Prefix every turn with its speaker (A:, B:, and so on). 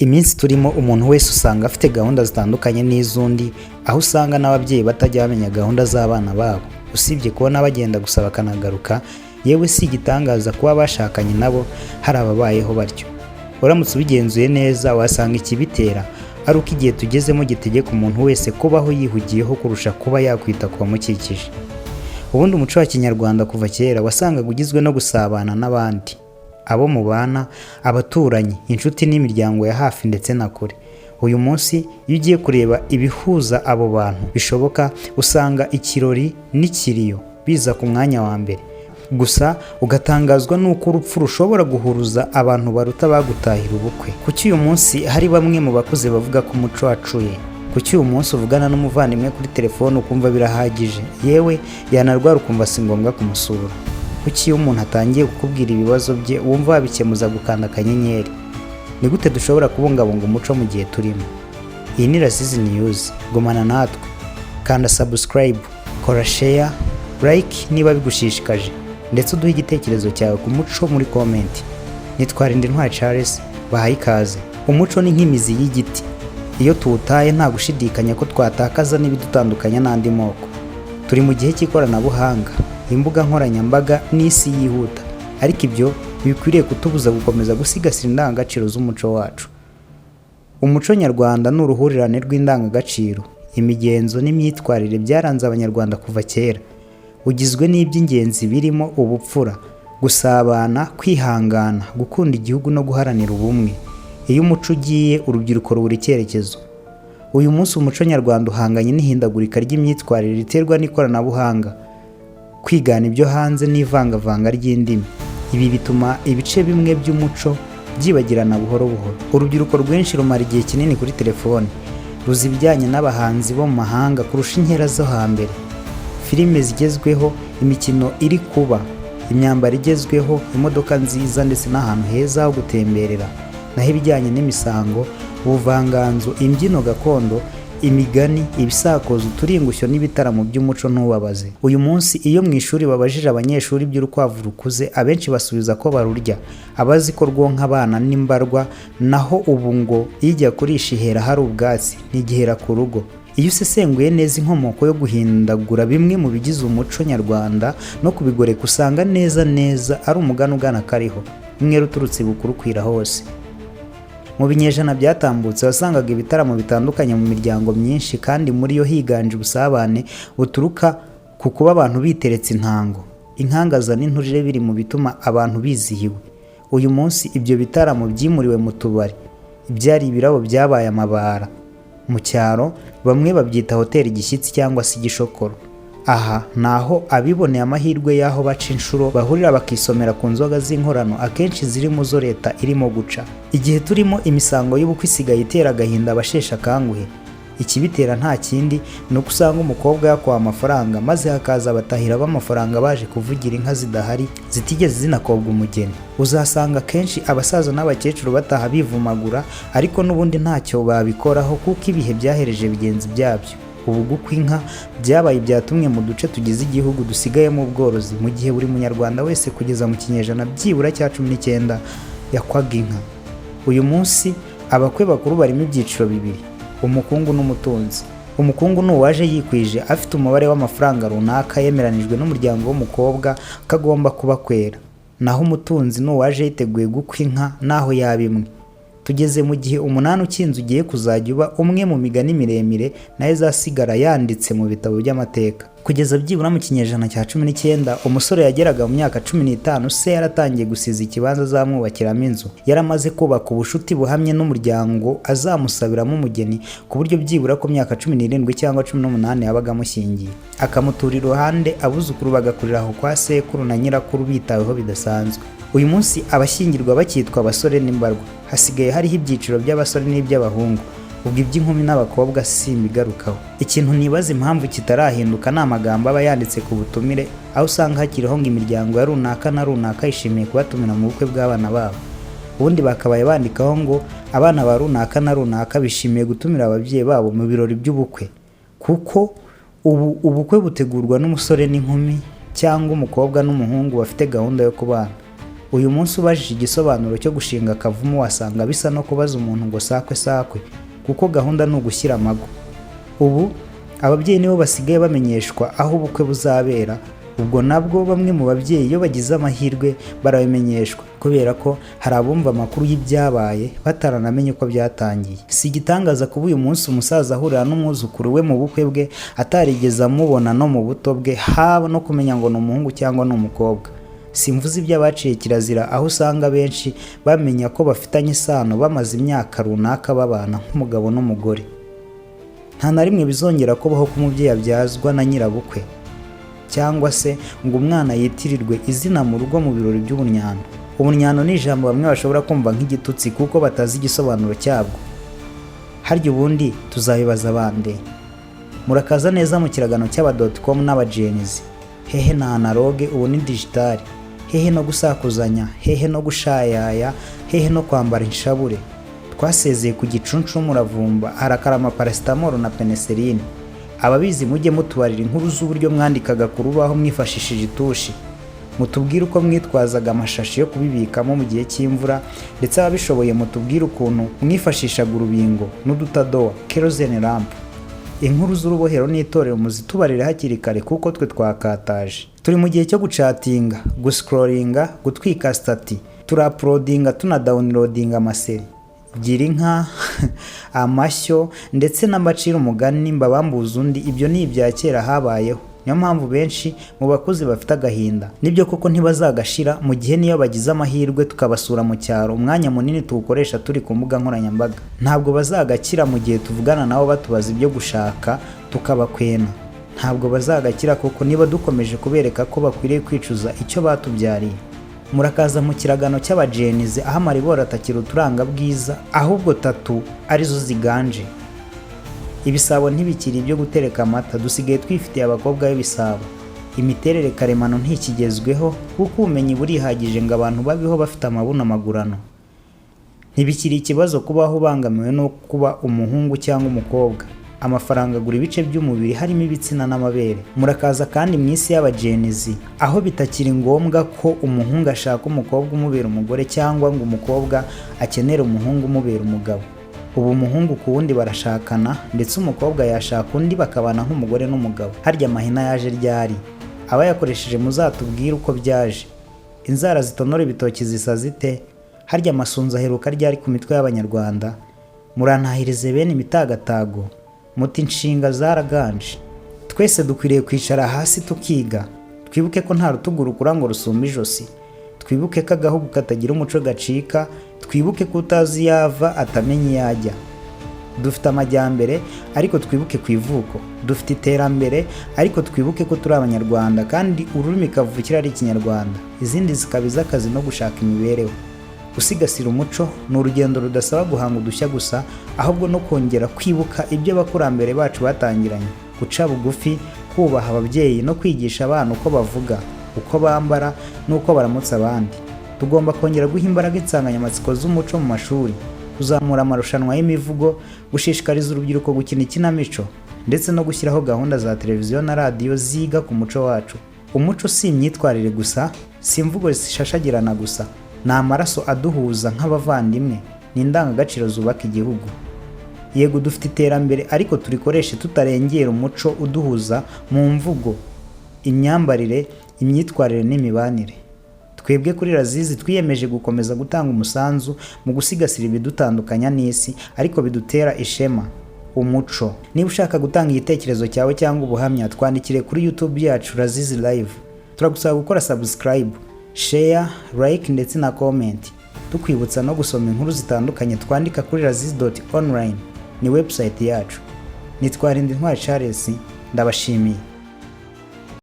A: Iminsi turimo, umuntu wese usanga afite gahunda zitandukanye n'iz'undi, aho usanga n'ababyeyi batajya bamenya gahunda z'abana babo, usibye kubona bagenda gusa bakanagaruka. Yewe, si igitangaza kuba bashakanye nabo hari ababayeho batyo. Uramutse ubigenzuye neza, wasanga ikibitera ari uko igihe tugezemo gitegeka umuntu wese kubaho yihugiyeho kurusha kuba yakwita ku bamukikije. Ubundi umuco wa Kinyarwanda kuva kera wasangaga ugizwe no gusabana n'abandi, abo mubana, abaturanyi, inshuti n'imiryango ya hafi ndetse na kure. Uyu munsi iyo ugiye kureba ibihuza abo bantu bishoboka, usanga ikirori n'ikiriyo biza ku mwanya wa mbere gusa, ugatangazwa n'uko urupfu rushobora guhuruza abantu baruta bagutahira ubukwe. Kuki uyu munsi hari bamwe mu bakuze bavuga ko umuco wacuye? Kuki uyu munsi uvugana n'umuvandimwe kuri telefone ukumva birahagije, yewe yanarwara ukumva si ngombwa kumusura? Kuki iyo umuntu atangiye kukubwira ibibazo bye wumva wabikemuza gukanda akanyenyeri? Ni gute dushobora kubungabunga umuco mu gihe turimo? Iyi ni Rasizi News, gumana natwe, kanda subscribe, kora share, like niba bigushishikaje, ndetse uduhe igitekerezo cyawe ku muco muri comment. Nitwa Intwari Charles, bahaye ikaze. Umuco ni nk'imizi y'igiti. Iyo tuwutaye, nta gushidikanya ko twatakaza n'ibidutandukanya n'andi moko. Turi mu gihe cy'ikoranabuhanga, imbuga nkoranyambaga n'isi yihuta, ariko ibyo ntibikwiriye kutubuza gukomeza gusigasira indangagaciro z'umuco wacu. Umuco nyarwanda ni uruhurirane rw'indangagaciro, imigenzo n'imyitwarire byaranze Abanyarwanda kuva kera. Ugizwe n'iby'ingenzi birimo ubupfura, gusabana, kwihangana, gukunda igihugu no guharanira ubumwe. Iyo umuco ugiye, urubyiruko rubura icyerekezo. Uyu munsi umuco nyarwanda uhanganye n'ihindagurika ry'imyitwarire riterwa n'ikoranabuhanga, kwigana ibyo hanze n'ivangavanga ry'indimi. Ibi bituma ibice bimwe by'umuco byibagirana buhoro buhoro. Urubyiruko rwinshi rumara igihe kinini kuri telefone, ruzi ibijyanye n'abahanzi bo mu mahanga kurusha inkera zo hambere, filime zigezweho, imikino iri kuba, imyambaro igezweho, imodoka nziza ndetse n'ahantu heza ho gutemberera. Naho ibijyanye n'imisango, ubuvanganzo, imbyino gakondo, imigani, ibisakuzo, uturingushyo n'ibitaramo by'umuco, ntubabaze. Uyu munsi iyo mu ishuri babajije abanyeshuri iby'urukwavu rukuze, abenshi basubiza ko barurya, abazi ko rwonka abana n'imbarwa. Naho ubu ngo ijya kurisha ihera hari ubwatsi, ntigihera ku rugo. Iyo usesenguye neza inkomoko yo guhindagura bimwe mu bigize umuco nyarwanda no kubigoreka, usanga neza neza ari umugani ugana kariho: "Umwera uturutse ibukuru ukwira hose." Mu binyejana byatambutse, wasangaga ibitaramo bitandukanye mu miryango myinshi, kandi muri yo higanje ubusabane buturuka ku kuba abantu biteretse intango, inkangaza n'inturire biri mu bituma abantu bizihiwe. Uyu munsi ibyo bitaramo byimuriwe mu tubari, ibyari ibirabo byabaye amabara. Mu cyaro bamwe babyita hoteli Igishyitsi cyangwa se Igishokoro. Aha ni aho abiboneye amahirwe y'aho baca inshuro bahurira, bakisomera ku nzoga z'inkorano, akenshi ziri mu zo leta irimo guca. Igihe turimo, imisango y'ubukwe isigaye itera agahinda abasheshe akanguhe. Ikibitera nta kindi, ni uko usanga umukobwa yakuwe amafaranga, maze hakaza abatahira b'amafaranga baje kuvugira inka zidahari, zitigeze zinakobwa umugeni. Uzasanga akenshi abasaza n'abakecuru bataha bivumagura, ariko n'ubundi ntacyo babikoraho kuko ibihe byahereje bigenzi byabyo. Ubu gukwa inka byabaye ibya tumwe mu duce tugize igihugu dusigayemo ubworozi, mu gihe buri Munyarwanda wese kugeza mu kinyejana byibura cya 19 yakwaga inka. Uyu munsi abakwe bakuru barimo ibyiciro bibiri: umukungu n'umutunzi. Umukungu ni uwaje yikwije, afite umubare w'amafaranga runaka yemeranijwe n'umuryango w'umukobwa ko agomba kubakwera. Naho umutunzi ni uwaje yiteguye gukwa inka n'aho yaba imwe. Tugeze mu gihe umunani ukinze ugiye kuzajya uba umwe mu migani miremire nayo izasigara yanditse mu bitabo by'amateka. Kugeza byibura mu kinyejana cya 19, umusore yageraga mu myaka 15 se yaratangiye gusiza ikibanza azamwubakiramo inzu, yaramaze kubaka ubushuti buhamye n'umuryango azamusabiramo umugeni, ku buryo byibura ku myaka 17 cyangwa 18 yabaga amushyingiye, akamutura iruhande, abuzukuru bagakurira aho kwa sekuru na nyirakuru bitaweho bidasanzwe. Uyu munsi abashyingirwa bakitwa abasore n'imbarwa. Hasigaye hariho ibyiciro by'abasore n'iby'abahungu, ubwo iby'inkumi n'abakobwa simbigarukaho. Ikintu nibaza impamvu kitarahinduka ni amagambo aba yanditse ku butumire, aho usanga hakiriho ngo imiryango ya runaka na runaka yishimiye kubatumira mu bukwe bw'abana babo. Ubundi bakabaye bandikaho ngo abana ba runaka na runaka bishimiye gutumira ababyeyi babo mu birori by'ubukwe, kuko ubu ubukwe butegurwa n'umusore n'inkumi cyangwa umukobwa n'umuhungu bafite gahunda yo kubana. Uyu munsi ubajije igisobanuro cyo gushinga akavumu, wasanga bisa no kubaza umuntu ngo sakwe sakwe, kuko gahunda ni ugushyira amago. Ubu ababyeyi nibo basigaye bamenyeshwa aho ubukwe buzabera. Ubwo nabwo bamwe mu babyeyi, iyo bagize amahirwe, barabimenyeshwa, kubera ko hari abumva amakuru y'ibyabaye bataranamenye uko byatangiye. Si igitangaza kuba uyu munsi umusaza ahurira n'umwuzukuru we mu bukwe bwe atarigeze amubona no mu buto bwe, haba no kumenya ngo ni umuhungu cyangwa ni umukobwa. Simvuze iby'abaciye kirazira, aho usanga benshi bamenya ko bafitanye isano bamaze imyaka runaka babana nk'umugabo n'umugore. Nta na rimwe bizongera kubaho ko umubyeyi abyazwa na nyirabukwe, cyangwa se ngo umwana yitirirwe izina mu rugo mu birori by'ubunyano. Ubunyano ni ijambo bamwe bashobora kumva nk'igitutsi kuko batazi igisobanuro cyabwo. Harya ubundi tuzabibaza bande? Murakaza neza mu kiragano cy'aba .com n'aba Gen Z. Hehe na analogue, ubu ni digital. Hehe no gusakuzanya, hehe no gushayaya, hehe no kwambara inshabure. Twasezeye ku gicuncu n'umuravumba, harakarama paracetamol na penicilline. Ababizi mujye mutubarira inkuru z'uburyo mwandikaga ku rubaho mwifashishije itushi, mutubwire uko mwitwazaga amashashi yo kubibikamo mu gihe cy'imvura, ndetse ababishoboye mutubwire ukuntu mwifashishaga urubingo n'udutadowa, kerosene lamp. Inkuru z'urubohero n'itorero muzitubarire hakiri kare, kuko twe twakataje. Turi mu gihe cyo guchatinga, guscrollinga, gutwika status, turauploadinga, tunadownloadinga amaseries. Gira inka, amashyo ndetse n'amacira umugani mbabambuza undi, ibyo ni ibya kera habayeho. Niyo mpamvu benshi mu bakuze bafite agahinda. Nibyo koko ntibazagashira mu gihe niyo bagize amahirwe tukabasura mu cyaro, umwanya munini tuwukoresha turi ku mbuga nkoranyambaga. Ntabwo bazagakira mu gihe tuvugana nabo batubaza ibyo gushaka tukabakwena. Ntabwo bazagakira kuko niba dukomeje kubereka ko bakwiriye kwicuza icyo batubyariye. Murakaza mu kiragano cy'aba Gen Z, aho amaribori atakiri uturanga bwiza, ahubwo tattoo arizo ziganje. Ibisabo ntibikiri ibyo gutereka amata, dusigaye twifitiye abakobwa b'ibisabo. Imiterere karemano ntikigezweho, kuko ubumenyi burihagije ngo abantu babeho bafite amabuno magurano. Ntibikiri ikibazo kubaho ubangamiwe no kuba umuhungu cyangwa umukobwa. Amafaranga agura ibice by'umubiri, harimo ibitsina n'amabere. Murakaza kandi mu isi y'aba Gen Z, aho bitakiri ngombwa ko umuhungu ashaka umukobwa umubera umugore, cyangwa ngo umukobwa akenere umuhungu umubera umugabo. Ubu umuhungu ku wundi barashakana, ndetse umukobwa yashaka undi bakabana nk'umugore n'umugabo. Harya amahina yaje ryari? Abayakoresheje muzatubwire uko byaje. Inzara zitonora ibitoki zisa zite? Harya amasunzu aheruka ryari ku mitwe y'Abanyarwanda? Murantahirize bene imitagatago, muti inshinga zaraganje. Twese dukwiriye kwicara hasi tukiga. Twibuke ko nta rutugu rukura ngo rusumbe ijosi. Twibuke ko agahugu katagira umuco gacika. Twibuke ko utazi iyo ava atamenya iyo ajya. Dufite amajyambere, ariko twibuke ku ivuko. Dufite iterambere, ariko twibuke ko turi Abanyarwanda kandi ururimi kavukire ari Ikinyarwanda, izindi zikaba iz'akazi no gushaka imibereho. Gusigasira umuco ni urugendo rudasaba guhanga udushya gusa, ahubwo no kongera kwibuka ibyo abakurambere bacu batangiranye: guca bugufi, kubaha ababyeyi no kwigisha abana uko bavuga, uko bambara n'uko baramutsa abandi. Tugomba kongera guha imbaraga insanganyamatsiko z'umuco mu mashuri, kuzamura amarushanwa y'imivugo, gushishikariza urubyiruko gukina ikinamico, ndetse no gushyiraho gahunda za televiziyo na radiyo ziga ku muco wacu. Umuco si imyitwarire gusa, si imvugo zishashagirana gusa, ni amaraso aduhuza nk'abavandimwe, ni indangagaciro zubaka igihugu. Yego, dufite iterambere, ariko turikoreshe tutarengera umuco uduhuza mu mvugo, imyambarire, imyitwarire n'imibanire. Twebwe kuri Razizi twiyemeje gukomeza gutanga umusanzu mu gusigasira ibidutandukanya n'isi ariko bidutera ishema, umuco. Niba ushaka gutanga igitekerezo cyawe cyangwa ubuhamya, twandikire kuri YouTube yacu Razizi Live. Turagusaba gukora subscribe, share, like ndetse na comment. Tukwibutsa no gusoma inkuru zitandukanye twandika kuri razizi.online, ni website yacu. Nitwa Intwari Charles, ndabashimiye.